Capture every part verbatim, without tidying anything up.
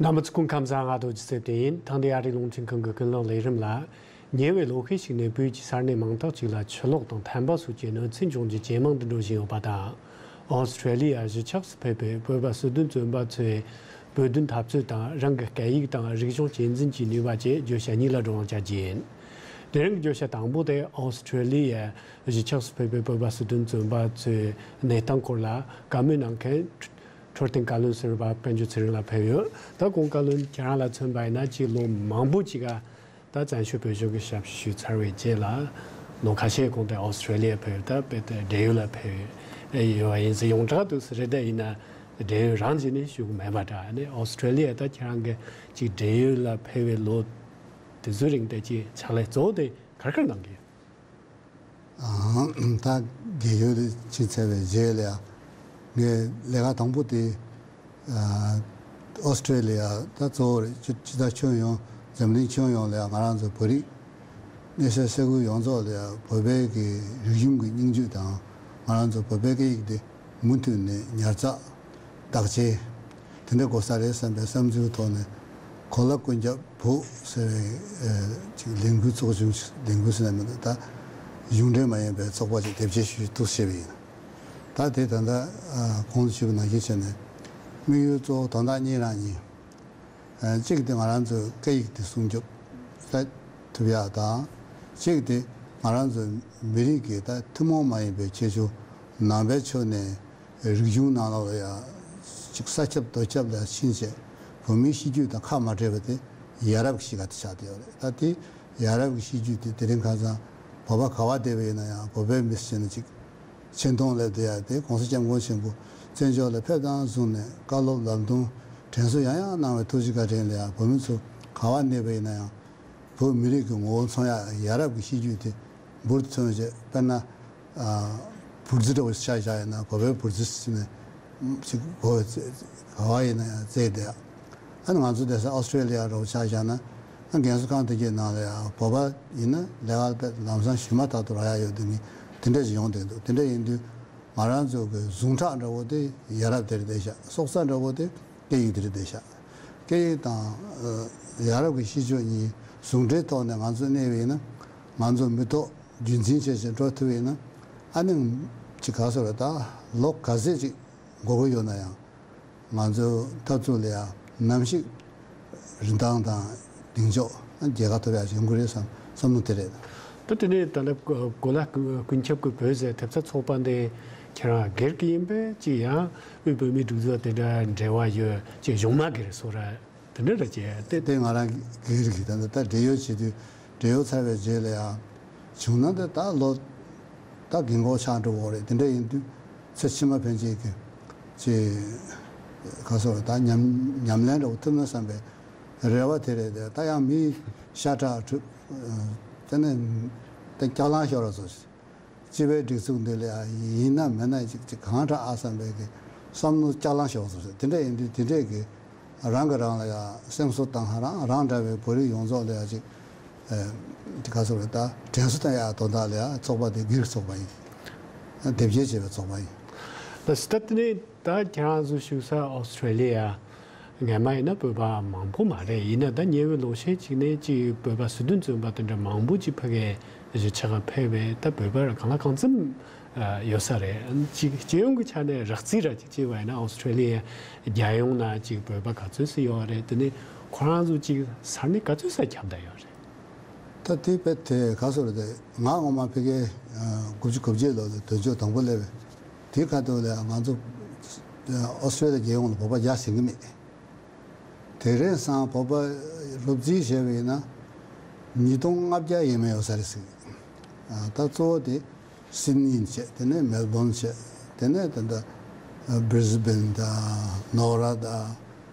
རྣམ་པ་ཚོ་སྐུ་ཁམས་བཟང་། ང་རྡོ་རྗེ་ཚེ་བརྟན་ཡིན། ཐེངས་འདིའི་ཨ་རིའི་རླུང་འཕྲིན་ཁང་གི་ཀུན་གླེང་ལས་རིམ་ལ། ཉེ་བའི་ལོ་ཤས་ཤིག་ནས་བོད་ཀྱི་ས་གནས་མང་དག་ཅིག་ལ་ཆུ་ལོག་དང་ཐན་པ་སོགས་ཀྱི་གནོད་འཚེ་འབྱུང་རྒྱུ་ཇེ་མང་དུ་འགྲོ་བཞིན་ཡོད་པ་དང་། ཨོ་སི་ཁྲེ་ལི་ཡ་གཞིས་ཆགས་སུ་ཕེབས་པའི་བོད་པ་སྲིད་དོན་བཙོན་པ་ཚོས་བོད་དོན་འཐབ་རྩོད་དང་རང་གི་སྐད་ཡིག་དང་རིག་གཞུང་གཅེས་འཛིན་གྱི་ནུས་པ་བཅས་བརྗོད་བྱ་གཉིས་ལ་བགྲོ་གླེང་བྱ་རྒྱུ་ཡིན། དེ་རིང་གི་བརྗོད་བྱ་དང་པོ་དེ་ཨོ་སི་ཁྲེ་ལི་ཡ་གཞིས་ཆགས་སུ་ཕེབས་པའི་བོད་པ་སྲིད་དོན་བཙོན་པ་ཚོའི་གནས་སྟངས་སྐོར་ལ་བཀའ་མོལ་གནང་མཁན། འཕྲོད་བསྟེན་བཀའ་བློན་ཟུར་པ་དཔལ་འབྱོར་ཚེ་རིང་ལགས་ཕེབས་ཡོད། ད་གོང་བཀའ་བློན་ཁྱེད་རང་ལ་མཚོན་པ་ཡིན་ན་ཅིག་ལོ་མང་པོ་ཅིག་ག་ད་བཙན་བྱོལ་བོད་གཞུང་གི་ཞབས་ཞུ་ཞུས་ཚར་བའི་རྗེས་ལ་ལོ་ཁ་ཤས་གོང་དུ་ཨོ་སི་ཁྲེ་ལི་ཡ་ཕེབས་ཡོད། ད་དཔེ་དེ་བགྲེས་ཡོལ་ལ་ཕེབས་ཡོད་པ་ཡིན་ཟེར། ཡོངས་གྲགས་དུ་རེ་འདྲ་ཡིན་ན་བགྲེས་ཡོལ་རང་བྱས་ནས་ཞུ་གི་མེད་པ་འདྲ། ཨ་ནི་ཨོ་སི་ཁྲེ་ལི་ཡ་ད་ཁྱེད་རང་གི་ཅིག་བགྲེས་ཡོལ་ལ་ཕེབས་པའི་ལོ་དེ་ཚོའི་རིང་དེ་ཅིག་ཕྱག་ལས་གཙོ་བོ་དེ་ག་རེ་ག་རེ་གནང་གི་ཡོད། ད་རྒས་ཡོལ་ཕྱིན་ཚར་བའི་རྗེས་ལ་ཡང་ངའི་ལས་ཀ་དང་པོ་དེ་ཨོ་སི་ཀྲེ་ལི་ཡ་ད་གཙོ་བོ་རེད། སྤྱི་སྤྱི་ཚོགས་ཁྱོན་ཡོངས་འཛམ་གླིང་ཁྱོན་ཡོངས་ལ་ཡང་ང་རང་ཚོ་བོད་རིགས་གནས་ས་ས་ཁུལ་ཡོངས་རྫོགས་ལ་ཡང་བོད་པའི་གི་རིག་གཞུང་གི་སྙིང་བཅུད་དང་ང་རང་ཚོ་བོད་པའི་སྐད་ཡིག་དེ་མུ་མཐུད་ནས་ཉར་ཚགས་བདག་གཅེས་དེ་འདྲ་དགོས་ས་རེད་བསམ་པའི་བསམ་ཚུལ་ཐོག་ནས་གོ་ལ་ཀུན་ཁྱབ་བོད་ཟེར་བའི་ཅིག་ལས་འགུལ་ཚོགས་ཆུང་། ལས་འགུལ་ཟེར་ན་མི་འདུག་ད་གཞུང་འབྲེལ་མ་ཡིན་པའི་ཚོགས་པ་ཅིག་དེབ་སྐྱེལ་ཞུས་འདུག་བྱས་པ་ཡིན། ད་དེ་ད་ལྟ་གོང་དུ་ཞུས་པ་ནང་བཞིན་བྱས་ནས་དམིགས་ཡུལ་གཙོ་བོ་དོན་དག་གཉིས་རང་ཡིན། གཅིག་དེ་ང་རང་ཚོའི་སྐད་ཡིག་དེ་སྲུང་སྐྱོབ་ཐུབ་ཡག་དང་། གཅིག་དེ་ང་རང་ཚོའི་མི་རིགས་ཀྱི་ད་ཐུན་མོང་མ་ཡིན་པའི་ཁྱད་ཆོས་ནང་པའི་ཕྱོགས་ནས་རིག་གཞུང་ནང་ལོགས་ལ་ཡང་ཅིག་ས་ཁྱབ་རྡོ་ཁྱབ་ལ་ཕྱིན་བྱས་བོད་མིའི་གཤིས་རྒྱུད་དང་ཁ་མ་བྲལ་བ་དེ་ཡ་རབས་ཀྱི་གཤིས་ཀ་དེ་ཆགས་བསྡད་ཡོད་རེད། ད་དེ་ཡ་རབས་ཀྱི་གཤིས་རྒྱུད་དེ་དེ་རིང་ཁ་སང་བོད་པ་ག་བ་བསྡད་པ་ཡིན་ན་ཡང་བོད་པའི་མི་ཟེར་ནས་ཅིག་ཆེ་མཐོང་སླེབས་བསྡད་ཡ་དེ་གོང་ས་སྐྱབས་མགོན་ཆེན་པོ་བཙན་བྱོལ་ལ་ཕེབས་དང་བཟུང་ནས་བཀའ་སློབ་ལམ་སྟོན་དྲན་གསོ་ཡང་ཡང་གནང་བའི་ཐུགས་རྗེ་བཀའ་དྲིན་ལ་ཡང་བོད་མི་ཚོ་ག་བ་གནས་པ་ཡིན་ན་ཡང་བོད་མི་རིགས་ཀྱི་ངོ་བོ་མཚོན་ཡ་ཡ་རབས་ཀྱི་གཤིས་རྒྱུད་དེ་འབུར་དུ་ཐོན་བྱས། དཔེར་ན། ཨ། བུར་རྫི་འདྲ་བོ་ཆ་བཞག་ཡིན་ན་བོད་པའི་བུར་རྫི་ཟེར་ནས་ཅིག་གོ་བའི་རྩེ་ག་བ་ཡིན་ན་ཡང་རྩེ་བསྡད། ཨ་ནི་ང་ཚོ་བསྡད་ས་ཨོ་སི་ཀྲེ་ལི་ཡ་འདྲ་བོ་ཆ་བཞག་ན། ཨ། རྒན་གསོ་ཁང་དེ་གའི་ནང་ལ་ཡང་བོད་པ་ཡིན་ན་ལས་ཀ་དཔེ་ལམ་སང་ཞུ་མ་ཐག་ཏུ་རག་ཡ་ཡོད་དེ་ནི་དེ་འདྲ་ཞིག་ཡོང་བསྡད་འདུག་དེ་འདྲ་ཡིན་དུས་ང་རང་ཚོ་གི་ཟུངས་ཁྲག་འདྲ་བོ་དེ་ཡ་རབས་དེར་བསྡད་ཤག་སྲོག་རྩ་འདྲ་བོ་དེ་སྐད་ཡིག་དེར་བསྡད་ཤག་སྐད་ཡིག་དང་། ཨ། ཡ་རབས་ཀྱི་གཤིས་ཆོས་གཉིས་ཟུང་འབྲེལ་ཐོག་ནས་ང་ཚོ་གནས་པ་ཡིན་ན་ང་ཚོ་མི་ཐོག་རྒྱུན་འཛིན་བྱས་བྱས་འགྲོ་ཐུབ་ཡིན་ན། ཨ་ནི་ཅིག་ག་སོ་རེད། ད་ལོ་ག་ཚད་ཅིག་འགོར་གྱི་ཡོད་ན་ཡང་ང་ཚོའི་འཐབ་རྩོད་ལ་ཡང་ནམ་ཞིག་རིན་ཐང་དང་གདེང་འཇོག་རྒྱལ་ཁ་ཐོབ་ཡག་ཅིག་ཡོང་གི་རེད་བསམ་བསམ་བློ་དེ་རེད། ད་དེ་ནས་ད་ལྟ་གོ་ལ་ཀུན་ཁྱབ་ཀྱི་བོད་ཟེར་ཐེབས་རྩ་ཚོགས་པ་འདི་ཁྱེད་རང་སྒེར་གྱི་ཡིན་པས་ཅིག་ཡང་དབུས་བོད་མིའི་སྒྲིག་འཛུགས་དེ་འདྲ་འབྲེལ་བ་ཡོད་ཅིག་གཞུང་མ་སྒེར་སོ་ར། དེ་འདྲ་རེད་ཅེས་ཏེ། དེ་ང་རང་གི་རིགས་ཀྱི་ད་ལྟ་ད་བགྲེས་ཡོལ་བྱེད་དུས་བགྲེས་ཡོལ་ཚར་བའི་རྗེས་ལ་ཡང་བྱུང་ན་འདི་ད་ལོ་ད་རྒན་གོག་ཆགས་འགྲོ་གི་རེད། དེ་འདྲ་ཡིན་དུས་ཚེ་ཕྱི་མ་ཕན་ཆད་ཀྱི་ཅེས་ག་སོ་ད་ཉམས་ཉམས་ལེན་འདྲ་བོ་ཐུབ་ན་བསམ་པའི་རེ་བ་དེ་རེད། དེ་ད་ཡང་མིའི་ཤ་ཁྲག་གྲུབ་དེ་ནས་ད་སྐྱག་ལང་ཤོར་བ་ཚོ། སྤྱི་པའི་སྒྲིག་འཛུགས་འདི་ལ་ཡང་ཡིན་ན་མིན་ན་ཅིག་ཅིག་གང་དྲག་ཨ་བསམ་པའི་གི་བསམ་བློ་སྐྱག་ལང་ཤོར་སོང་ཟེར། དེ་འདྲ་ཡིན་དུས་དེ་འདྲས་གི་རང་གི་རང་ལ་ཡང་སེམས་གསོ་བཏང་ཧ་རང་རང་འདྲ་བའི་བོད་རིགས་ཡོངས་རྫོགས་ལ་ཡང་ཅིག་ཨེ་དེ་ག་སོགས་རེད། ད་དྲན་གསོ་བཏང་ཡག་དོན་དག་ལ་ཡང་ཚོགས་པ་དེ་སྒེར་གྱི་ཚོགས་པ་ཡིན། དེབ་སྐྱེལ་བྱས་པའི་ཚོགས་པ་ཡིན། ད་སི་ཏ་དེ་ནས་ད་ཁྱེད་རང་ཚོ་བཞུགས་ས་ཨོ་སི་ཁྲེ་ལི་ཡ། སྔན་མ་ཡིན་ན་བོད་པ་མང་པོ་མ་རེད། ཡིན་ན་ད་ཉེ་བའི་ལོ་ཤས་ཅིག་ནས་ཅིག་བོད་པ་སྲིད་དོན་བཙོན་པ་དེ་འདྲ་མང་པོ་ཅིག་ཕ་གིའི་གཞིས་ཆགས་ཕེབས་པས་ད་བོད་པ་ར་གང་ལ་གང་འཚམ་ཡོད་ས་རེད། ཅིག་སྤྱི་ཡོངས་ཀྱི་ཆ་ནས་རགས་རྩིས་ར་ཅིག་བྱས་པ་ཡིན་ན་ཨོ་སི་ཁྲེ་ལི་ཡའི་རྒྱལ་ཡོངས་ན་ཅིག་བོད་པ་ག་ཚོད་ཙམ་ཡོད་རེད། དེ་ནས་ཁོ་རང་ཚོ་ཅིག་ས་གནས་ག་ཚོད་ས་ཁྱབ་བསྡད་ཡོད་རེད། ད་དེ་དཔེ་དེ་ག་སོ་རེད། དེ་ང་སྔོན་མ་ཕ་གིའི་དགུ་བཅུ་གོ་བརྒྱད་ལོ་ལ་དོན་གཅོད་དང་པོ་སླེབས་པས་དེའི་ཁ་ཐུག་ལ་ང་ཚོ་ཨོ་སི་ཀྲེ་ལི་ཡ་རྒྱལ་ཡོངས་ལ་བོད་པ་བརྒྱ་ཟིན་གྱི་མེད། དེ་རིང་སང་བོད་པ་སློབ་རྩིས་བྱས་པ་ཡིན་ན་ཉིས་སྟོང་ལྔ་བརྒྱ་ཡས་མས་ཡོད་ས་རེད་ཟེར། ད་གཙོ་བོ་དེ་སིད་ནི་བྱས། དེ་ནས་མེལ་བོན་བྱས། དེ་ནས་ད་ལྟ་བྷི་རི་སི་བན་དང་ནོར་ཝེ་དང་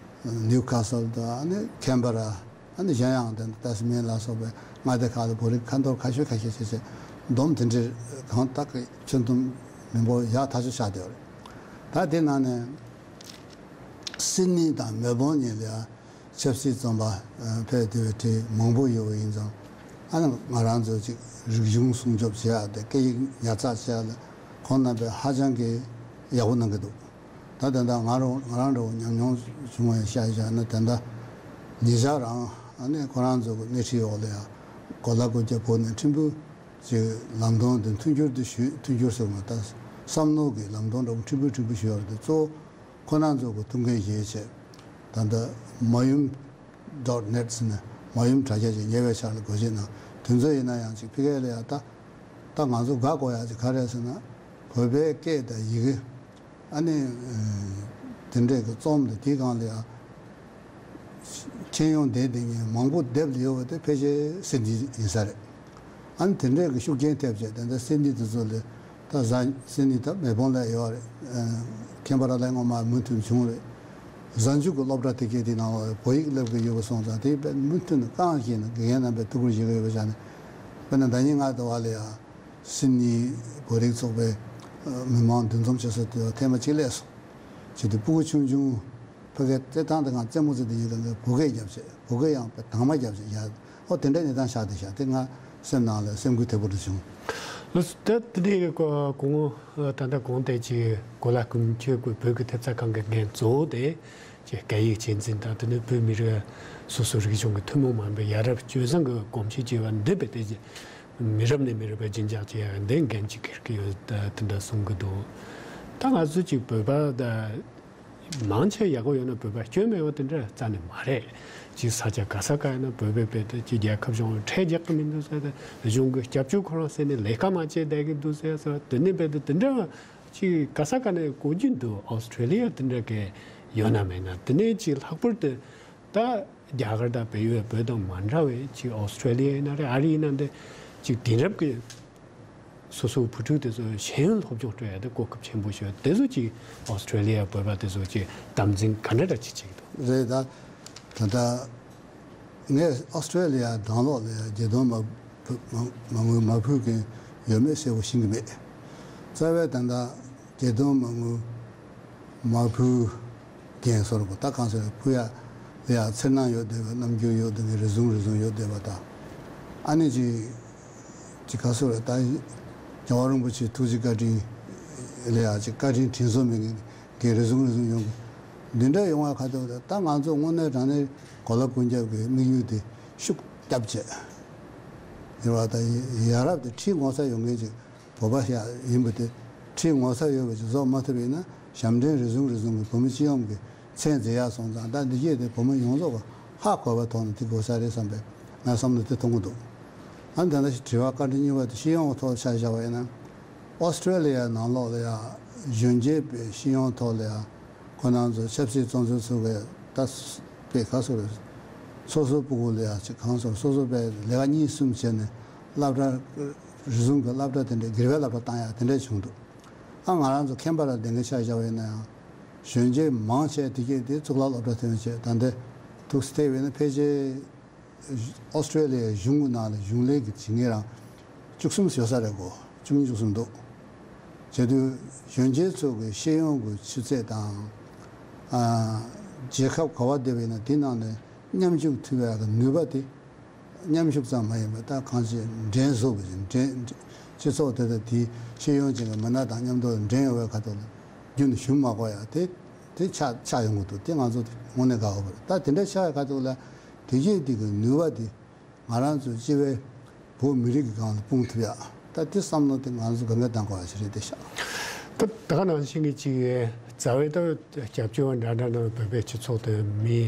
ནིའུ་ཁ་སལ་དང་ཨ་ནི་ཁེན་བྷ་ར། ཨ་ནི་གཞན་ཡང་དེ་ཏཱ་སི་མེན་ལ་སོགས་པའི་མངའ་སྡེ་ཁག་ལ་བོད་རིགས་ཁ་འཐོར་ཁ་ཤས་ཁ་ཤས་བྱས་བྱས་བསྡོམས་དེ་འདྲའི་གང་དག་གི་ཁྱོན་བསྡོམས་མི་འབོར་ཡག་ཐག་ཆོད་ཆགས་བསྡད་ཡོད་རེད། ད་དེ་ནང་ནས་སིད་ནི་དང་མེལ་བོན་གཉིས་ལ་ཡང་ཆབ་སྲིད་བཙོན་པ་ཕེབས་བསྡད་པའི་གྲས་མང་པོ་ཡོད་པ་ཡིན་ཙང་། ཨ་ནི་ང་རང་ཚོ་ཅིག་རིག་གཞུང་སྲུང་སྐྱོབ་བྱེད་ཡག་དེ་སྐད་ཡིག་ཉར་ཚགས་བྱེད་ཡག་ལ་ཁོང་རྣམ་པས་ཧ་ཅང་གི་ཡག་པོ་གནང་གི་འདུག་ད་ད་ལྟ་ང་རང་ང་རང་འདྲ་བོ་ཉམས་མྱོང་བྱུང་བའི་ཤ་ཡི་བཞག་ན་ད་ལྟ་ ཉེ་ཆར་རང་ཨ་ནི་ཁོ་རང་ཚོ་གི་སྣེ་ཁྲིད་འོག་ལ་ཡང་གོ་ལ་ཀུན་ཁྱབ་བོད་ནས་ཕྲན་བུ་ཅིག་ལམ་སྟོན་དེ་མཐུན་འགྱུར་དུ་ཞུས། མཐུན་འགྱུར་ཟེར་བ་ད་བསམ་མནོ་གི་ལམ་སྟོན་འདྲ་བོ་ཕྲན་བུ་ཕྲན་བུ་ཞུས་པ་རེད། དེ་གཙོ་བོ་ཁོ་རང་ཚོ་གི་ཐུགས་འགན་བཞེས་བྱས། ད་ལྟ་མ་ཡུམ་dot net ཟེར་ནས་མ་ཡུམ་དྲ་རྒྱ་ཅིག་ཉེ་བའི་ཆར་ལ་སྒོ་འབྱེད་གནང་། དེ་ཚོ་ཡིན་ན་ཡང་ཅིག་ཕ་གི་ལ་ཡང་ད་ད་ང་ཚོ་དགའ་དགོས་ཡག་ཅིག་ག་རེ་ཟེར་ན། བོད་པའི་སྐད་དང་ཡི་གེ་ཨ་ནི་དེ་འདྲས་ཀྱི་རྩོམ་དང་དེའི་སྒང་ལ་ཡང་མཁྱེན་ཡོན་ལྡན་ལྡན་མཁན་མང་པོ་སྡེབ་ལ་ཡོད་པ་དེ་ཕལ་ཆེར་སིད་ནི་ཡིན་ས་རེད། ཨ་ནི་དེ་འདྲས་ཀྱི་ཤུགས་རྐྱེན་ཐེབས་བྱས། དེ་འདྲ་སིད་ནི་དེ་ཚོ་ལ་ད་གཟའ་སིད་ནི་ད་མེལ་བོན་ལ་ཡོད་རེད། ཁེན་བྷ་ར་ལ་སྔོན་མ་མུ་མཐུད་བྱུང་རེད། གཟའ་མཇུག་གི་སློབ་གྲྭ་དེ་གའི་དེ་ནང་ལ་བོད་ཡིག་སླེབས་ཀྱི་ཡོད་པ་སོང་ཙང་། དེ་དཔེ་མུ་མཐུད་ནས་རྐང་བཞེས་ནས་དགེ་རྒན་རྣམ་པས་ཐུགས་ཁུར་བཞེས་ཀྱི་ཡོད་པ་བྱས་ནས། དཔེར་ན་ཟླ་ཉིན་ང་དེ་བ་ལ་ཡང་སིད་ནི་བོད་རིགས་ཚོགས་པའི་མི་མང་འདུ་འཛོམས་བྱེད་ས་དེ་ཐེངས་མ་གཅིག་སླེབས་སོང་། བྱས་དུས་སྤུ་གུ་ཆུང་ཆུང་ཕ་གིའི་རྩེད་ཐང་དེ་སྒང་རྩེད་མོ་རྩེ་དེ་ཡིན་གང་གི་བོད་སྐད་རྒྱབ་བྱས། བོད་སྐད་ཡང་དྭངས་མ་རྒྱབ་བྱས་ཡ། ཨོ་དེ་འདྲའི་གནས་སྟངས་ཆགས་བསྡད་ཤག་དེ་ང་སེམས་ནང་ལ་སེམས་འགུལ་ཐེབས་པོ་འདྲ་བྱུང་། ལགས་སོ། ད་དེ་འདྲའི་གོང་ད་ལྟ་གོང་དེ་ཅིག་གོ་ལ་ཀུན་ཁྱབ་ཀྱི་བོད་ཀྱི་ཐེབས་རྩ་ཁང་གི་འགན་གཙོ་བོ་དེ་ཅིག་སྐད་ཡིག་གཅེས་འཛིན་དང་། དེ་ནས་བོད་མི་རིགས་སོ་སོའི་རིག་གཞུང་གི་ཐུན་མོང་མ་ཡིན་པའི་ཡ་རབས་སྤྱོད་བཟང་གི་གོམས་གཤིས་བཅས་པ་འདི་རྦད་དེ་མི་རབས་ནས་མི་རབས་བར་སྦྱིན་སྲེག་བྱེད་ཡག་འདི་འགན་ཅིག་འཁྱེར་གྱི་ཡོད། ད་དེ་འདྲ་གསུང་གི་འདུག་ད་ང་ཚོ་ཅིག་བོད་པ་ད་མང་ཆེ་ཡག་པོ་ཡོད་ན་བོད་པ་སྐྱོན་མེད་པ་དེ་འདྲ་རྩ་ནས་མ་རེད། ཅིག་ས་ཆ་ག་ས་ག་ཡིན་ན་བོད་པའི་རྦད་དེ་ཅིག་རྒྱལ་ཁབ་གཞུང་ལ་ཁྲལ་རྒྱག་གི་མི་འདུག་ཟེར་ཏེ། གཞུང་གི་སྐྱབས་བཅོལ་ཁོ་རང་ཟེར་ནས་ལས་ཀ་མ་བྱས་བསྡད་ཀྱི་འདུག་ཟེར་ཟེར། དེ་ནས་རྦད་དེ་དེ་འདྲ་ཅིག་ག་ས་ག་ནས་གོ་རྒྱུ་འདུག་ཨོ་སི་ཁྲེ་ལི་ཡ་དེ་འདྲ་གི་ཡོད་ན་མེད་ན། དེ་ནས་ཅིག་ལྷག་པར་དུ་ད་རྒྱ་གར་དང་བལ་ཡུལ་བོད་དང་མ་འདྲ་བའི་ཅིག་ཨོ་སི་ཁྲེ་ལི་ཡ་ཡིན་ན་རེད། ཨ་རི་ཡིན་ན་འདི་ཅིག་དེང་རབས་ཀྱི་སོ་སོའི་བུ་ཕྲུག་དེ་ཚོ་ཤེས་ཡོན་སློབ་སྦྱོང་སྤྲོད་ཡ་དེ་གོ་སྐབས་ཆེན་པོ་ཞིག་ཡོད། དེ་ཚོ་ཅིག་ཨོ་སི་ཁྲེ་ལི་ཡ་བོད་པ་དེ་ཚོ་ཅིག་དམ་འཛིན་ག་འདྲ་འདྲ་ཅིག་བྱེད་ཀྱི་འདུག་རེད། ད་ད་ལྟ་ངས་ཨོ་སི་ཁྲེ་ལི་ཡ་ནང་ལོགས་ལ་ཡ་བརྒྱད་སྟོང་མ་ཕུ་མ་མ་དངུལ་མ་ཕུལ་མཁན་ཡོད་མེད་གསལ་པོ་ཤེས་ཀྱི་མེད། རྩ་བའི་ད་ལྟ་བརྒྱད་སྟོང་མ་དངུལ་མ་ཕུལ་མཁན་སོར་གོ་ད་གང་ཟེར་ཕུལ་ཡ་ལ་ཡ་འཚེར་སྣང་ཡོད་བསྡད་པའི་རྣམ་འགྱུར་ཡོད་བསྡད་པའི་རེ་ཟུང་རེ་ཟུང་ཡོད་བསྡད་པ་དང་། ཨ་ནི་ཅིག་ཅིག་ག་ཟེར་རེད། ད་རྒྱལ་བ་རིན་པོ་ཆེའི་ཐུགས་རྗེ་བཀའ་དྲིན་ལ་ཡ་ཅིག་བཀའ་དྲིན་དྲན་གསོ་མེད་མཁན་གྱི་རེ་ཟུང་རེ་ཟུང་ཡོང་གི། འདི་འདྲ་ཡོང་བ་ག་ཐུག་རེད། ད་ང་ཚོ་དངོས་གནས་དྲང་གནས་གོ་ལ་ཀུན་ཁྱབ་ཀྱི་དམིགས་ཡུལ་དེ་ཤུགས་རྒྱབ་བྱས་ཡོད་པ་དང་། ཡ་རབས་དེ་ཁྲིད་ངོ་ཚ་ཡོད་མཁན་ཅིག་བོད་པ་ཞིག་ཡིན་པ་དེ་ཁྲིད་ངོ་ཚ་ཡོད་པ་ཅིག་བཟོ་མ་ཐུབ་པ་ཡིན་ན། ཞབས་འདྲེན་རེ་ཟུང་རེ་ཟུང་གིས་བོད་མི་སྤྱི་ཡོངས་ཀྱི་མཚན་འཛིན་ཡག་སོང་ཙང་། ད་འདི་སྐད་དེ་བོད་མི་ཡོངས་རྫོགས་ཀྱིས་ཧ་གོ་བའི་ཐོག་ནས་དེ་དགོས་ས་རེད་བསམ་པའི་ང་བསམ་བློ་དེ་གཏོང་གི་འདུག་ཨ་ནི་ད་ལྟ་ཞིག་དྲི་བ་བཀའ་འདྲི་གཉིས་པ་དེ་སྤྱི་ཡོངས་ཐོག་ཆ་བཞག་པ་ཡིན་ན། ཨོ་སི་ཁྲེ་ལི་ཡ་ནང་ལོགས་ལ་ཡ་གཞོན་སྐྱེས་པའི་སྤྱི་ཡོངས་ཐོག་ལ་ཡ་ཁོ་རང་ཚོ་ཆབ་སྲིད་བཙོན་ཟུར་ཚོ་གས་ད་དཔེ་ག་ཟེར་རེད། སོ་སོའི་སྤུ་གུ་ལ་ཡ་ཅིག་གང་ཟེར། སོ་སོ་པའི་ལས་ཀ་གཉིས་གསུམ་བྱས་ནས་སློབ་གྲྭ་རེ་ཟུང་གི་སློབ་གྲྭ་དེ་འདྲའི་སྒེར་པའི་སློབ་གྲྭ་བཏང་ཡ་དེ་འདྲ་བྱུང་འདུག་ཨ་ང་རང་ཚོ་ཁེན་བྷ་ར་ལ་བསྡད་མཁན་ཆ་བཞག་པ་ཡིན་ན་ཡང་། གཞོན་སྐྱེས་མང་ཆེ་དེ་གས་དེ་གཙུག་ལག་སློབ་གྲྭ་ཐོན་བྱས། ད་ལྟ་ཐུགས་སུ་བལྟས་པ་ཡིན་ན་ཕལ་ཆེར་ཨོ་སི་ཁྲེ་ལི་ཡའི་གཞུང་གི་ནང་ལ་གཞུང་ལས་ཀྱི་བྱེད་མཁན་རང་བཅུ་གསུམ་ཡོད་ས་རེད་གོ། བཅུ་གཉིས་བཅུ་གསུམ་འདུག་བྱས་དུས་གཞོན་སྐྱེས་ཚོ་གི་ཤེས་ཡོན་གྱི་ཆུ་ཚད་དང་། ཨ་རྒྱལ་ཁབ་ག་པར་བསྡད་པ་ཡིན་ན་དེ་ནང་ནས་མཉམ་ཞུགས་ཐུབ་ཡག་གི་ནུས་པ་དེ། མཉམ་ཞུགས་ཙམ་མ་ཡིན་པར་ད་གང་ཅི་འགྲན་བཟོ་བ་ཅིག་འགྲན། སྤྱི་ཚོགས་དེ་དང་དེའི་ཤེས་ཡོན་ཅན་གྱི་མི་སྣ་དང་མཉམ་དུ་འགྲན་ཡོང་བའི་ཁ་ཐུག་ལ་རྒྱུན་ཞུམ་མ་དགོས་ཡ་དེ་དེ་ཆགས་ཆགས་ཡོང་གི་འདུག་དེ་ང་ཚོ་དངོས་གནས་དགའ་བོ་རེད། ད་དེ་འདྲ་ཆགས་ཡ་ཁ་ཐུག་ལ་དེ་རྗེས་དེ་གི་ནུས་པ་དེ་ང་རང་ཚོ་སྤྱི་པའི་བོད་མི་རིགས་ཀྱི་སྒང་ལ་སྤུངས་ཐུབ་ཡ། ད་དེ་བསམ་བློ་དེ་ང་ཚོ་གང་ག་བཏང་དགོས་ཡ་ཞིག་རེད་དེ་ཤག་ད་ད་ག་ནང་བཞིན་གྱི་ཅིག་རྩ་བའི་ད་སྐྱབས་བཅོལ་བ་འདྲ་འདྲ་ནང་བོད་པའི་སྤྱི་ཚོགས་དེ་མི་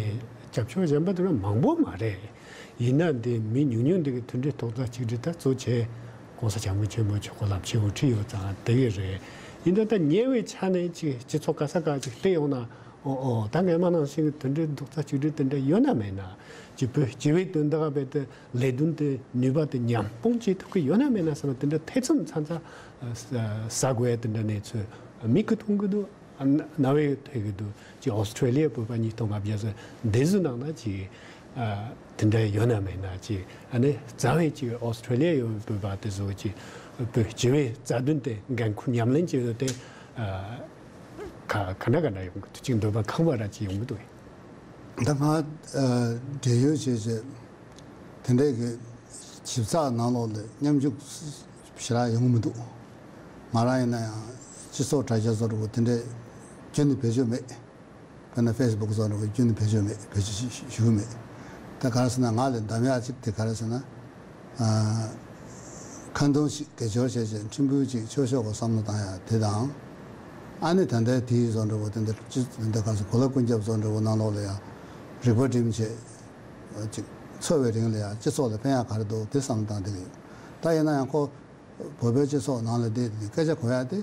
སྐྱབས་བཅོལ་གཞན་པ་དེ་འདྲ་མང་པོ་མ་རེད། ཡིན་ན་འདི་མི་ཉུང་ཉུང་འདི་གི་མཐུན་སྒྲིལ་རྡོག་རྩ་གཅིག་སྒྲིལ་ད་གཙོ་ཆེ་༸གོང་ས་༸སྐྱབས་མགོན་ཆེན་པོ་མཆོག་གི་ལམ་སྤྱི་བོ་ཁྲིད་ཡོད་ཙང་དེ་གི་རེད། ཡིན་ད་ད་ཉེ་བའི་ཆ་ནས་ཅིག་སྤྱི་ཚོགས་ག་ས་ག་ཅིག་སླེབས་ཡོང་ན། ཨོ་ཨོ་ད་སྔས་མ་ནང་བཞིན་གྱི་མཐུན་སྒྲིལ་རྡོག་རྩ་གཅིག་སྒྲིལ་དེ་འདྲ་ཡོད་ན་མེད་ན། ཅིག་བོད་སྤྱི་བའི་དོན་དག་རྦད་དེ་ལས་དོན་དེ་ནུས་པ་དེ་མཉམ་སྤུངས་བྱེད་ཐུབ་ཀྱི་ཡོད་ན་མེད་ན་བསམ་ན། དེ་འདྲ་ཐེ་ཚོམ་ཚ་ཚ་ཟ་དགོས་ཡ་དེ་འདྲ་གནས་ཚུལ་མིག་གིས་མཐོང་གི་འདུག་ཨ་ན་རྣ་བས་ཐོས་ཀྱི་འདུག་ཅིག་ཨོ་སི་ཁྲེ་ལི་ཡའི་བོད་པ་ཉིས་སྟོང་ལྔ་བརྒྱ་ཟེར་འདི་ཚོའི་ནང་ན་ཅིག་ཨ་དེ་འདྲ་ཡོད་ན་མེད་ན། ཅིག་ཨ་ནི་རྩ་བའི་ཅིག་ཨོ་སི་ཁྲེ་ལི་ཡ་ཡོད་པའི་བོད་པ་དེ་ཚོ་ཅིག་བོད་སྤྱི་བའི་རྩ་དོན་དེ་འགན་ཁུར་ཉམས་ལེན་བྱེད་ཡོད་དེ། ཨ་ག་ག་འདྲ་ག་འདྲ་ཡོང་གི་འདུག་ཅིག་འདོད་པ་ཁེངས་པ་འདྲ་ཅིག་ཡོང་གི་འདུག་ད་ང་ཨ་འབྲེལ་ཡོད་བྱས་བྱས་དེ་འདྲའི་གི་ཞིབ་ཚགས་ནང་ལོགས་ལ་མཉམ་ཞུགས་ཞེ་དྲག་ཡོང་གི་མི་འདུག་ང་རང་ཡིན་ན་ཡང་སྤྱི་ཚོགས་དྲ་རྒྱ་བཟོ་འདྲ་བོ་དེ་འདྲའི་རྒྱུན་ནས་བེད་སྤྱོད་མེད། དཔེར་ན་ཕེ་སི་བུག་བཟོ་འདྲ་བོ་རྒྱུན་ནས་བེད་སྤྱོད་མེད། བེད་སྤྱོད་ཞུ་གི་མེད། ད་ག་རེ་ཟེར་ན་ང་ལ་གདམ་ཡག་ཅིག་དེ་ག་རེ་ཟེར་ན། ཨ། ཁ་འདོན་ཞིག་དགེ་སྦྱོར་བྱས་བྱས་ཕྲན་བུ་ཅིག་ཆོས་ཕྱོགས་ཀྱི་བསམ་བློ་བཏང་ཡག་དེ་དང་། ཨ་ནི་ད་ལྟའི་དེའི་བཟོ་འདྲ་བོ་དེ་འདྲ་ཅི་འདི་འདྲ་ག་ཚོད་གོ་ལ་ཀུན་ཁྱབ་བཟོ་འདྲ་བོ་ནང་ལོགས་ལ་ཡང་རིག་པ་སྒྲིམ་བྱས་ཅིག་འཚོ་བའི་རིང་ལ་ཡང་སྤྱི་ཚོགས་ལ་ཕན་ཡག་ག་རེ་འདུག་དེ་བསམ་བློ་བཏང་བསྡད་ཀྱི་ཡོད། ད་ཡིན་ན་ཡང་ཁོ་བོད་པའི་སྤྱི་ཚོགས་ནང་ལ་བསྡད་དེ་སྐད་ཆ་གོ་ཡག་དེ་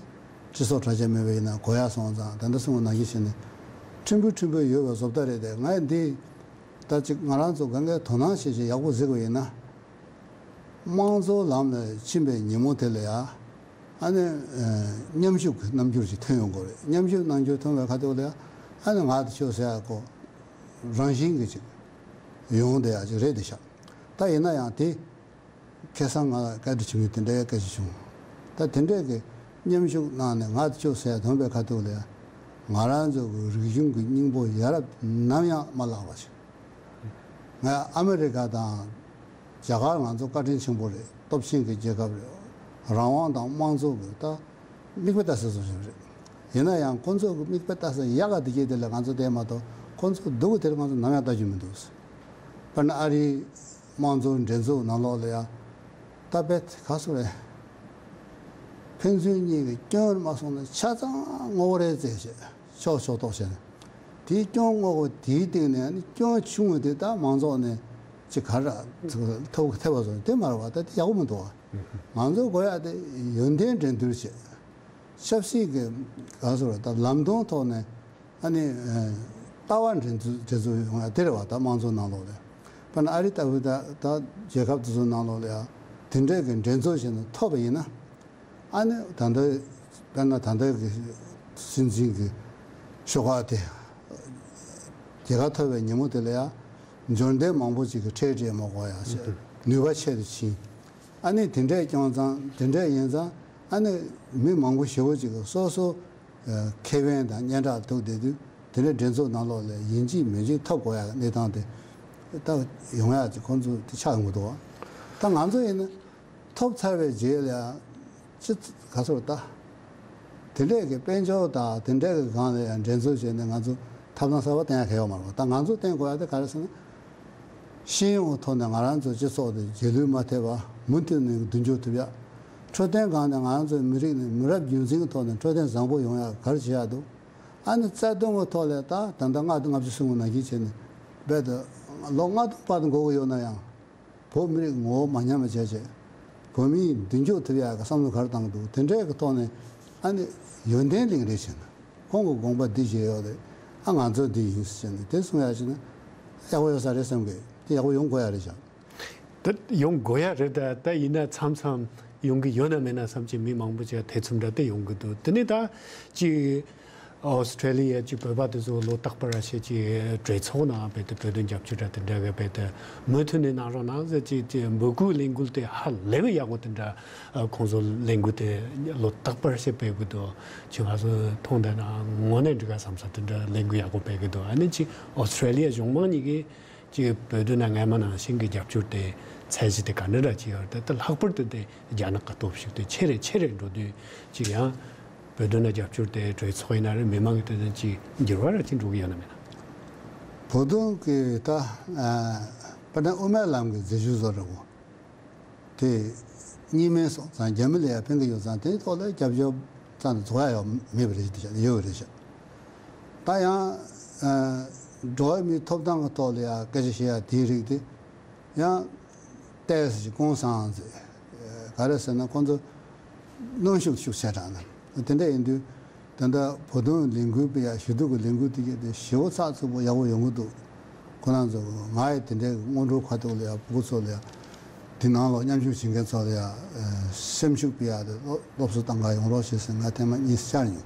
སྤྱི་ཚོགས་དྲ་རྒྱ་མེད་པ་ཡིན་ན་གོ་ཡག་སོང་ཙང་ད་ལྟ་གསུངས་པ་ནང་བཞིན་བྱས་ནས་ཕྲན་བུ་ཕྲན་བུ་ཡོད་པའི་བཟོ་ལྟ་རེད་དེ། ང་འདི་ད་ཅིག་ང་རང་ཚོ་གང་གའི་དོ་སྣང་བྱེད་བྱེད་ཡག་པོ་གཟིགས་པ་ཡིན་ན། དམངས་གཙོའི་ལམ་ལ་ཕྱིན་པའི་ཉིན་མོ་དེ་ལ་ཡ། ཨ་ནི། ཨ། མཉམ་ཞུགས་ཀྱི་རྣམ་འགྱུར་ཞིག་ཐོན་ཡོང་གི་རེད། མཉམ་ཞུགས་རྣམ་འགྱུར་ཐོན་པའི་ཁ་ཐུག་ལ་ཡ། ཨ་ནི་ང་དང་ཁྱོད་ཟེར་ཡ་ཁོ་རང་བཞིན་གྱི་ཅིག་ཡོང་བསྡད་ཡ་ཅིག་རེད་དེ་ཤག་ད་ཡིན་ན་ཡང་དེ་ཁ་སང་ང་བཀའ་འདྲི་བྱེད་མཁན་དེ་འདྲའི་སྐད་ཆ་བྱུང་། ད་དེ་འདྲའི་གི་མཉམ་ཞུགས་གནང་ནས་ང་དང་ཁྱོད་ཟེར་ཡ་ཐོན་པའི་ཁ་ཐུག་ལ་ཡ། ང་རང་ཚོ་གི་རིག་གཞུང་གི་སྙིང་པོ་ཡ་རབས་ནམ་ཡང་མ་བརླག་པ་ཞིག་ང་ཨ་མི་རི་ཀ་དང་རྒྱ་གར་ང་ཚོ་བཀའ་དྲིན་ཆེན་པོ་རེད། སྟོབས་ཆེན་གྱི་རྒྱལ་ཁབ་རེད། རང་དབང་དང་དམངས་གཙོ་གི་ད་མིག་དཔེ་ལྟ་ས་བཟོ་བཞིན་རེད། ཡིན་ན་ཡང་ཁོང་ཚོ་གི་མིག་དཔེ་ལྟ་ས་ཡག་ག་དེ་གྱད་དེ་ལ་ང་ཚོ་བལྟས་མ་གཏོགས་ཁོང་ཚོ་སྡུག་གི་དེར་ང་ཚོ་ནམ་ཡང་ལྟ་རྒྱུ་མི་འདུག་དཔེར་ན་ཨ་རིའི་དམངས་གཙོ་འགྲན་ཚོགས་ནང་ལོགས་ལ་ཡ་ད་དཔེ་ག་སུ་རེད། ཕན་ཚུན་གཉིས་ཀྱི་སྐྱོན་མ་སོང་ན་ཆ་ཚང་ངོ་བོ་རེད་ཟེར་བྱས། ཕྱོགས་ཕྱོགས་གཏོགས་བྱས་ནས། དེའི་སྐྱོན་དངོས་པོ་དེའི་སྟེང་ནས་ནི་སྐྱོན་ཆུང་བ་དེ་ད་མང་ཚོགས་ནས་ཅིག་ག་རེ་ཐོབ་ཐེབས་པ་བཟོ་དེ་མ་རེད་བ། ད་དེ་ཡག་པོ་མི་འདུག་བ། ང་ཚོ་དགོས་ཡ་དེ་ཡོན་ཏན་འགྲན་བསྡུར་བྱས། ཆབ་སྲིད་ཀྱི་ག་ཟེར་བ་ད་ལམ་སྟོན་ཐོག་ནས་ཨ་ནི་ལྟ་བ་འགྲན་བསྡུར་འགྲན་བསྡུར་ཡོང་ཡ་དེ་རེད་བ། ད་དམངས་གཙོ་ནང་ལོགས་ལ་དཔེར་ན་ཨ་རི་ལྟ་བུ་ད་ད་རྒྱལ་ཁབ་དེ་ཚོ་ནང་ལོགས་ལ་ཡ་དེ་འདྲས་ཀྱི་འགྲན་རྩོད་བྱས་ནས་ཐོབ་པ་ཡིན་ན། ཨ་ནི་ད་ལྟ་དཔེར་ན་ད་ལྟ་གི་སྲིད་འཛིན་གྱི་ཤོག་ཁག་དེ་རྒྱལ་ཁ་ཐོབ་པའི་ཉིན་མོ་དེ་ལ་ཡང་འབྱོར་ལྡན་མང་པོ་ཅིག་གི་ཁྲལ་སྤྲད་མ་དགོས་ཡ་ཞེས་ནུས་པ་ཆེ་རུ་ཕྱིན། ཨ་ནི་དེ་འདྲས་ཀྱང་ཙང་དེ་འདྲས་ཡིན་ཙང་ཨ་ནི་མི་མང་པོ་ཞེ་པོ་ཅིག་གི་སོ་སོ་ཁེ་ཕན་དང་སྙན་གྲགས་ཐུག་བསྡད་དུས་དེ་འདྲས་འགྲན་ཚོགས་ནང་ལོགས་ལ་ཡིན་གཅིག་མིན་གཅིག་ཐོབ་དགོས་ཡ་གནས་སྟངས་དེ་ད་ཡོང་ཡ་ཅིག་ཁོང་ཚོ་དེ་ཆགས་ཡོང་གི་འདུག་བ། ད་ང་ཚོ་ཡིན་ན། ཐོབ་ཚར་བའི་རྗེས་ལ་ཡང་ཅི་ག་ཚོད་ལྟ། དེ་འདྲས་ཀྱི་དཔལ་འབྱོར་དང་དེ་འདྲས་ཀྱི་སྒང་ལ་ཡང་འགྲན་རྩོད་བྱས་ནས་ང་ཚོ་ཐབས་ལམ་གསར་པ་བསྟེན་ཡ་གལ་ཡོད་མ་རེད། ད་ང་ཚོ་བསྟེན་དགོས་ཡ་དེ་ག་རེ་ཟེར་ན། ཤེས་ཡོན་གྱི་ཐོག་ནས་ང་རང་ཚོ་སྤྱི་ཚོགས་དེ་རྗེས་ལུས་མ་ཐེབས་པ་མུ་མཐུད་ནས་མདུན་སྐྱོད་ཐུབ་ཡ། འཕྲོད་བསྟེན་སྒང་ནས་ང་རང་ཚོའི་མི་རིགས་ནི་མི་རབས་རྒྱུན་འཛིན་གྱི་ཐོག་ནས་འཕྲོད་བསྟེན་བཟང་པོ་ཡོང་ཡ་ག་རེ་བྱེད་ཡ་འདུག་ཨ་ནི་རྩ་དོན་གྱི་ཐོག་ལ་ད་ད་ལྟ་ལྔ་བདུན་ལྔ་བཅུ་སོང་བ་ནང་བཞིན་བྱས་ནས་རྦད་དེ་ལོ་ལྔ་བདུན་བར་དུ་འགོར་གྱི་ཡོད་ན་ཡང་། བོད་མི་རིགས་ངོ་བོ་མ་ཉམས་པ་བྱས་བྱས། བོད་མིའི་མདུན་སྐྱོད་ཐུབ་ཡག་གི་བསམ་བློ་ག་རེ་བཏང་འདུག་དེ་འདྲའི་གི་ཐོག་ནས་ཨ་ནི་ཡོན་ཏན་གླིང་རེད་བྱས་ན་ཁོང་གི་དགོངས་པ་འདི་བཞེས་ཡོད་རེད། ཨ་ང་ཚོ་འདི་ཡིན་ཟེར་ནས་དེ་གསུང་ཡག་བྱས་ན་ཡག་པོ་ཡོད་ས་རེད་བསམ་གི། དེ་ཡག་པོ་ཡོང་དགོས་ཡག་རེད་བྱ། ད་ཡོང་དགོས་ཡག་རེད། ད་ད་ཡིན་ན་མཚམས་མཚམས་ཡོང་གི་ཡོད་ན་མེད་ན་བསམ་གྱི་མི་མང་པོ་ཅིག་ཐེ་ཚོམ་འདྲ་དེ་ཡོང་གི་འདུག་དེ་ནས་ད་ཅིག་ཨོ་སི་ཁྲེ་ལི་ཡ་གྱི་བོད་པ་དེ་ཚོ་ལོ་རྟག་པར་ཞེ་ཅིག་གྲོས་ཚོགས་ནང་བོད་དོན་རྒྱབ་སྐྱོར་དང་དེ་འདྲ་གི་བོད་དོན་མུ་མཐུད་ནས་གནང་རོགས་གནང་ཟེར་ཅིག་ཅིག་འབོད་སྐུལ་ལས་འགུལ་དེ་ཧ་ལས་པའི་ཡག་པོ་དེ་འདྲ་ཁོང་ཚོ་ལས་འགུལ་དེ་ལོ་རྟག་པར་ཞེ་སྤེལ་གི་འདུག་ཅིག་ང་ཚོ་མཐོང་བསྡད་ན་དངོས་གནས་འགྲིག་ག་བསམ་ས་དེ་འདྲ་ལས་འགུལ་ཡག་པོ་སྤེལ་གི་འདུག་ཨ་ནི་ཅིག་ཨོ་སི་ཁྲེ་ལི་ཡ་གཞུང་མང་གཉིས་ཀྱིས་ཅིག་བོད་དོན་ལ་སྔ་མ་ནང་བཞིན་གྱི་རྒྱབ་སྐྱོར་དེ་ཚད་གཞི་དེ་ག་འདྲ་འདྲ་ཅིག་ཡོད་རེད། ད་ལྷག་པར་དུ་དེ་རྒྱ་ནག་གི་སྟོབས་ཤུགས་དེ་ཆེ་རེ་ཆེ་རེ་འགྲོ་དུས་ཅིག་ཡང་བོད་དོན་ལ་རྒྱབ་སྐྱོར་དེ་གྲོས་ཚོགས་ཡིན་ན་རེད། མི་མང་གི་དོན་དུ་ཅིག་འགྱུར་བ་ར་ཅིག་འགྲོ་གི་ཡོད་ན་མེད་ན། བོད་དོན་གྱི་ད་ཨ་དཔེར་ན་དབུ་མའི་ལམ་གྱི་འཛིན་སྐྱོང་བཟོ་འདྲ་བོ་དེ་གཉིས་སྨན་སོང་ཙང་རྒྱ་མི་ལ་ཡང་ཕན་གྱི་ཡོད་ཙང་དེའི་ཐོག་ལ་རྒྱབ་སྐྱོར་ཙམ་དུ་རྫོགས་ཡ་ཡོད་མེད་པ་རེད་ཤག་ཡོད་པ་རེད་ཤག་ད་ཡང་ཨ་འགྲོ་བ་མིའི་ཐོབ་ཐང་གི་ཐོག་ལ་ཡང་སྐད་ཆ་བཤད་ཡ་དེའི་རིགས་དེ་ཡང་ཏོག་ཙམ་ཅིག་ཀུན་སྤྱོད་ཟེར་ག་རེ་ཟེར་ན་ཁོང་ཚོ་གནོན་ཤུགས་ཤུགས་ཆེ་དྲགས་ན་དེ་འདྲ་ཡིན་དུས་ད་ལྟ་བོད་དོན་ལས་འགུལ་སྤེལ་ཡ་ཞུ་གཏུག་གི་ལས་འགུལ་དེ་གས་དེ་ཞེ་པོ་ཚགས་ཚུད་པོ་ཡག་པོ་ཡོང་གི་འདུག་ཁོ་རང་ཚོ་ང་ཡི་དེ་འདྲའི་སྔོན་འགྲོ་ཁ་ཐུག་ལ་ཡ་ཕྲུ་གུ་ཚོ་ལ་ཡ་དེ་ནང་ལོགས་མཉམ་ཞུགས་བྱེད་མཁན་ཚོ་ལ་ཡ་སེམས་ཤུགས་སྤེལ་ཡ་དེ་སློབ་སློབ་གསོ་གཏང་ག་ཡོང་རོགས་ཞེས་ཟེར་ང་ཐེངས་མ་གཉིས་བཅར་མྱོང་།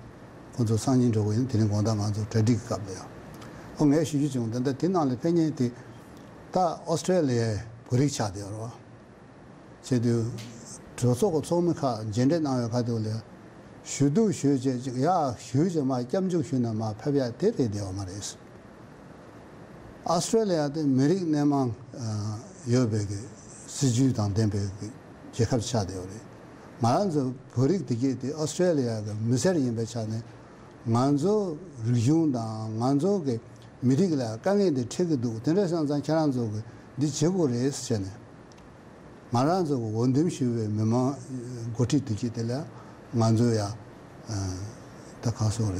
ཁོ་ཚོ་སང་ཉིན་འགྲོ་གི་ཡིན། དེ་རིང་དགོང་དག་ང་ཚོ་གྲ་སྒྲིག་གི་སྐབས་ལ་ཡ། ཨོ་ངས་ཞུ་རྒྱུ་བྱུང་། ད་ལྟ་དེ་ནང་ལ་ཕེབས་མཁན་དེ་ད་ཨོ་སི་ཀྲེ་ལི་ཡའི་བོད་རིགས་ཆགས་བསྡད་ཡོད་རེད་བ། བྱས་དུས་གྲོས་ཚོགས་ཀྱི་ཚོགས་མི་ཁག་མཇལ་འཕྲད་གནང་བའི་ཁ་ཐུག་ལ་ཞུ་གཏུག་ཞུས་བྱས་ཅིག་ཡག་ཞུས་བྱས་མར་སྐྱབས་འཇུག་ཞུས་ནས་མར་ཕེབས་ཡག་དེ་རེད་བསྡད་ཡོད་མ་རེད། ཨོ་སི་ཀྲེ་ལི་ཡ་དེ་མི་རིགས་སྣེ་མང་ཡོད་པའི་གི་སྲིད་ཇུས་དང་ལྡན་པའི་གི་རྒྱལ་ཁབ་ཆགས་བསྡད་ཡོད་རེད། ང་རང་ཚོ་བོད་རིགས་དེ་གས་དེ་ཨོ་སི་ཀྲེ་ལི་ཡ་གི་མི་སེར་ཡིན་པའི་ཆ་ནས་ང་ཚོ་རིག་གཞུང་དང་ང་ཚོ་གི་མི་རིགས་ལ་དཀའ་ངལ་འདི་འཕྲད་ཀྱི་འདུག་དེ་འདྲ་སོང་ཙང་ཁྱེད་རང་ཚོ་གི་ འདི་བྱེད་དགོས་རེད་ཟེར་ནས། ང་རང་ཚོ་གི་འོས་འདེམས་ཞུས་པའི་མི་མང་འགོ་ཁྲིད་དེ་གྱིས་དེ་ལ་ང་ཚོ་ཡ་ད་ག་སོགས་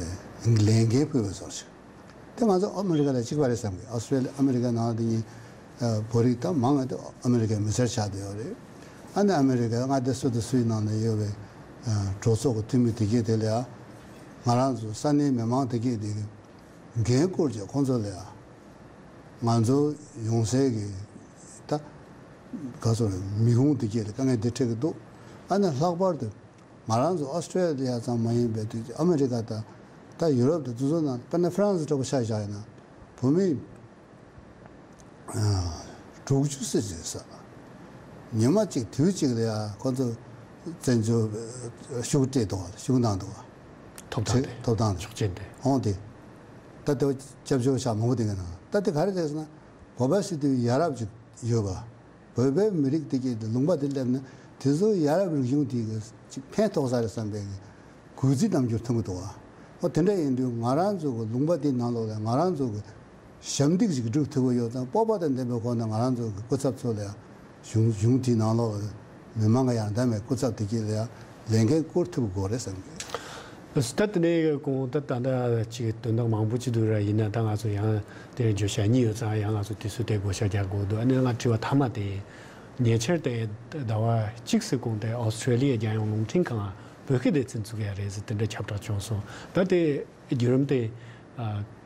རེད། ལས་འགན་ཕུལ་བའི་བཟོ་ཞིག་དེ་ང་ཚོ་ཨ་མི་རི་ཀ་ལ་གཅིག་པ་རེད་བསམ་གི། ཨོ་སི་ཀྲེ་ལི་ཨ་མི་རི་ཀའི་ནང་དེ་གཉིས་བོད་རིགས་ད་མང་ང་དེ་ཨ་མི་རི་ཀའི་མི་སེར་ཆགས་བསྡད་ཡོད་རེད། ཨ་ནི་ཨ་མི་རི་ཀ་མངའ་སྡེ་སུ་དང་སུའི་ནང་ནས་ཡོད་པའི་གྲོས་ཚོགས་ཀྱི་འཐུས་མི་དེ་གྱིས་དེ་ལ་ཡ་ང་རང་ཚོ་ས་གནས་མི་མང་དེ་གྱིས་དེ་གི་འགན་བསྐུར་བྱས་ཁོང་ཚོ་ལ་ཡ་ང་ཚོ་ཡོང་སའི་གི་ད་ག་ཚོད་རེད། མི་ཁུངས་དེ་གྱད་ལ་དཀའ་ངལ་འདི་འཕྲད་ཀྱི་འདུག་ཨ་ནི་ལྷག་པར་དུ་ང་རང་ཚོ་ཨོ་སི་ཀྲེ་ལི་ཡ་ཙམ་མ་ཡིན་པའི་དུས་ཨ་མི་རི་ཀ་དང་ད་ཡུ་རོབ་དང་དེ་ཚོ་ནང་དཔེར་ན་ཧྥ་རན་སི་འདྲ་པོ་ཆ་བཞག་ཡིན་ན་བོད་མི་དྲུག་ཅུ་ཙམ་ཟེར་ས། ཉི་མ་གཅིག་དུས་གཅིག་ལ་ཡ་ཁོ་ཚོ་བཙན་བྱོལ་ཤུགས་སྤྲད་འདུག་བ། ཤུགས་གནང་འདུག་བ། ཐོབ་ཐང་དེ། ཐོབ་ཐང་དེ། ཆོག་མཆན་དེ། འོང་དེ། ད་དེ་སྐྱབས་བཅོལ་ཆ་མང་པོ་དེ་ག་ན་ད་དེ་ག་རེ་རེད་ཟེར་ན་བོད་པ་ཞིག་དེ་ཡ་རབས་ཅིག་ཡོད་པ། བོད་པའི་མི་རིགས་དེ་གྱད་དེ་ལུང་པ་དེ་སླེབས་ན་དེ་ཚོ་ཡ་རབས་རིག་གཞུང་དེ་གི་ཅིག་ཕན་ཐོགས་ས་རེད་བསམ་པའི་གི་གུས་བརྩི་རྣམ་འགྱུར་མཐོང་གི་འདུག་བ། ཨོ་དེ་འདྲ་ཡིན་དུས་ང་རང་ཚོ་གི་ལུང་པ་དེའི་ནང་ལོགས་ལ་ང་རང་ཚོ་གི་ཞབས་འདེགས་ཤིག་སྒྲུབ་ཐུབ་ཀྱི་ཡོད་ཙང་སྤོབས་པ་དང་ལྡན་པའི་སྒོ་ནས་ང་རང་ཚོ་གི་སྐུ་ཚབ་ཚོ་ལ་ཡང་གཞུང་གཞུང་དེའི་ནང་ལོགས་མི་མང་གི་ཡང་འདྲ་མེད་སྐུ་ཚབ་དེ་གྱད་ལ་ཡང་ལས་འགན་བསྐུར་ཐུབ་དགོས་རེད་བསམ་གི། ད་དེ་ནས་གོང་ད་ད་ལྟ་ཅིག་དོན་དག་མང་པོ་ཅིག་འདུག་ར། ཡིན་ན་ད་ང་ཚོ་ཡང་དེར་བརྗོད་བྱ་གཉིས་ཡོད་ཙང་ཡང་ང་ཚོ་དུས་ཚོད་དེ་བགོ་བཤའ་རྒྱག་དགོས་འདུག་ཨ་ནི་ང་དྲི་བ་མཐའ་མ་དེ་ཡིན། ཉེ་ཆར་དེ་ཟླ་བ་གཅིག་ཙམ་གོང་དེ་ཨོ་སི་ཀྲེ་ལི་ཡའི་རྒྱལ་ཡོངས་རླུང་འཕྲིན་ཁང་བོད་སྐད་སྡེ་ཚན་བཙུགས་ཡ་རེད་ཟེར་དེ་འདྲ་ཁྱབ་བསྒྲགས་བྱུང་སོང་། ད་དེ་བརྒྱུད་རིམ་དེ་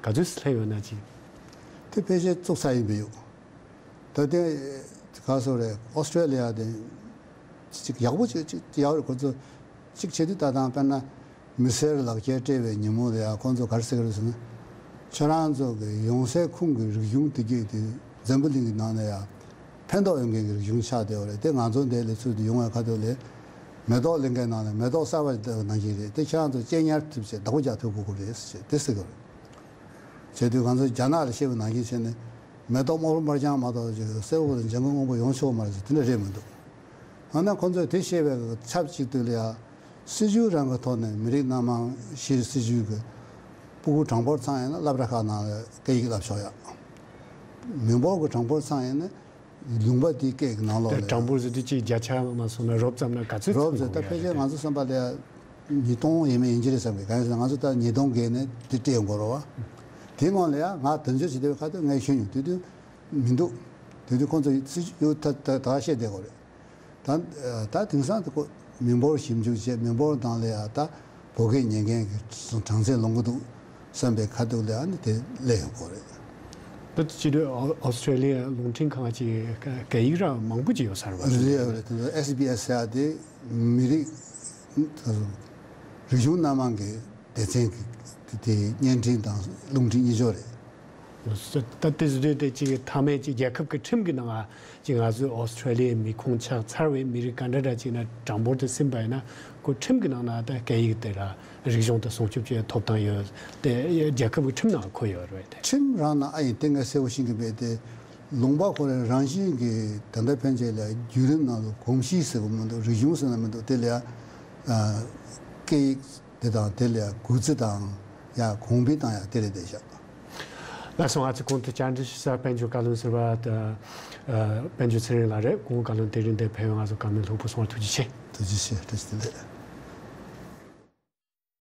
ག་ཚོད་སླེབས་ཡོད་ན་ཅིག་དེ་ཕལ་ཆེར་བཙུགས་ཚར་ཡིན་པས་ཡོད། ད་དེ་ག་སོ་རེད། ཨོ་སི་ཀྲེ་ལི་ཡ་དེ་ཅིག་ཡག་པོ་ཅིག་ཅིག་ཡག་རེད། ཁོ་ཚོ་གཅིག་བྱེད་དུས་ད་ཐང་དཔེར་ན་མི་སེར་ལག་འཁྱེར་སྤྲད་པའི་ཉིན་མོ་ལ་ཡ་ཁོ་ཚོ་ག་རེ་ཟེར་གི་རེད་ཟེར་ན། ཁྱོད་རང་ཚོ་གི་ཡོང་སའི་ཁུངས་ཀྱི་རིག་གཞུང་དེ་གྱད་དེ་འཛམ་བུ་གླིང་གི་ནང་ན་ཡ་ཕན་ཐོགས་ཡོང་མཁན་གྱི་རིག་གཞུང་ཆགས་བསྡད་ཡོད་རེད། དེ་ང་ཚོ་འདི་ལ་ཚུར་དུ་ཡོང་བའི་ཁ་ཐུག་ལ་མེ་ཏོག་ལེན་མཁན་ནང་ནས་མེ་ཏོག་གསར་པ་ཞིག་བཏབ་པ་ནང་བཞིན་རེད། དེ་ཁྱེད་རང་ཚོ་གཅེས་ཉར་ཐུབ་བྱས་བདག་པོ་རྒྱག་ཐུབ་དགོས་ཀྱི་རེད་ཟེར་དེ་ཟེར་གི་རེད། བྱས་དུས་ང་ཚོ་རྒྱ་ནག་ལ་བཤད་པ་ནང་བཞིན་བྱས་ནས་མེ་ཏོག་སྔོ་པོ་དམར་རྐྱང་མ་གཏོགས་ཅིག་སེར་པོ་དང་ལྗང་གུ་སྔོན་པོ་ཡོང་ཆོག་མ་རེད་ཟེར་དེ་འདྲ་རེད་མི་འདུག་ཡང་ན་ཁོ་ཚོས་དེ་བཤད་པའི་ཆབས་ཅིག་ཏུ་ལ་ཡ་སྲིད་ཇུས་རང་གི་ཐོག་ནས་མི་རིགས་སྣ་མང་ཕྱིའི་སྲིད་ཇུས་ཀྱི་སྤུ་གུ་གྲངས་འབོར་ཚང་ཡིན་ན་སློབ་གྲྭ་ཁག་ནང་ལ་སྐད་ཡིག་བསླབ་ཆོག་ཡ། མི་འབོར་གྱི་གྲངས་འབོར་ཚང་ཡིན་ན་ལུང་པ་དེའི་སྐད་ཀྱི་ནང་ལོགས་ལ་གྲངས་འབོར་ཟེར་དུས་གཅིག་བརྒྱ་ཆ་མ་སོང་ན་རོབ་ཙམ་ན་ག་ཚོད་རོབ་ཙམ་ད་ཕལ་ཆེར་ང་ཚོ་བསམ་པ་ལ་ཡ་ཉིས་སྟོང་ཡས་མས་ཡིན་གྱི་རེད་བསམ་གི། གང་ཡིན་ཟེར་ན་ང་ཚོ་ད་ཉིས་སྟོང་བརྒལ་ནས་དེ་སྤྲད་ཡོང་དགོས་རེད་བ། དེའི་སྔོན་ལ་ཡ་ང་དོན་གཅོད་བྱེད་བསྡད་པའི་ཁ་ཐུག་ངས་ཤེས་མྱོང་དུས་དུས། མི་འདུག་དེ་དུས་ཁོང་ཚོ་སྲིད་ཇུས་ད་ད་ད་བཤད་བསྡད་ཡོད་རེད། ད་ད་དེང་སང་དེ་ཁོ་མི་འབོར་ཞིབ་འཇུག་བྱས་མི་འབོར་ནང་ལ་ཡ་ད་བོད་སྐད་ཉན་མཁན་གྱི་གྲངས་ཚད་ལོངས་གི་འདུག་བསམ་པའི་ཁ་ཐུག་ལ་ཨ་ནི་དེ་སླེབས་ཡོང་གི་རེད། ད་སྤྱི་འཐུས་ཨོ་ཨོ་སི་ཀྲེ་ལི་ཡ་རླུང་འཕྲིན་ཁང་ཅིག་སྐད་ཡིག་ར་མང་པོ་ཅིག་ཡོད་ས་རེད་བ། རེད་རེད། དེ་ཚོ་ཨེ་སི་བི་ཨེ་སི་ཟེར་ཡ་དེ་མི་རིགས་རིག་གཞུང་སྣ་མང་གི་སྡེ་ཚན་གྱི་དེ་བརྙན་འཕྲིན་དང་རླུང་འཕྲིན་གཉིས་ཆ་རེད། ད་དེ་བཟོ་དུས་དེ་ཅིག་མཐའ་མའི་ཅིག་རྒྱལ་ཁབ་ཀྱི་ཁྲིམས་ཀྱི་ནང་ཅིག་ང་ཚོའི་ཨོ་སི་ཀྲེ་ལི་ཡའི་མི་ཁུངས་ཆགས་ཚར་བའི་མི་རིགས་ག་འདྲ་འདྲ་ཅིག་ན་གྲངས་འབོར་དུ་ཟིན་པ་ཡིན་ན་ཁོ་ཁྲིམས་ཀྱི་ནང་ན་ད་སྐད་ཡིག་དེ་ལ་རིག་གཞུང་དུ་སྲུང་སྐྱོབ་བྱེད་ཐོབ་ཐང་ཡོད་དེ་རྒྱལ་ཁབ་ཀྱི་ཁྲིམས་ནང་འཁོད་ཡོད་རེད་དེ། ཁྲིམས་རང་ནང་ཨ་ཡིན་དེ་ངས་གསལ་པོ་ཤེས་ཀྱི་མེད་དེ། ལུང་པ་ཁོ་རང་རང་བཞིན་གྱིས་ད་ལྟ་ཕན་ཆད་ལ་བརྒྱུད་རིམ་ནང་ལ་གོམས་གཤིས་ཟེར་བ་མི་འདུག་རིག་གཞུང་ཟེར་ན་མི་འདུག་དེ་ལ་ཡ་སྐད་ཡིག་དེ་དང་དེ་ལ་ཡ་གུས་བརྩི་དང་ཡ་གོང་འཕེལ་བཏང་ཡ་དེ་རེད་བསྡད་བཞག་ལགས་སོ། ང་ཚོ་གོང་དུ་བཅར་འདྲི་ཞུ་ས་དཔལ་འབྱོར་བཀའ་བློན་ཟུར་པ་དང་དཔལ་འབྱོར་ཚེ་རིང་ལགས་རེད། གོང་བཀའ་བློན་དེ་རིང་འདིར་ཕེབས་པའི་ང་ཚོ་བཀའ་མོལ་ལྷུག་པོ་གསུངས་པར་ཐུགས་རྗེ་ཆེ། ཐུགས་རྗེ་ཆེ། བཀྲ་ཤིས་བདེ་ལེགས།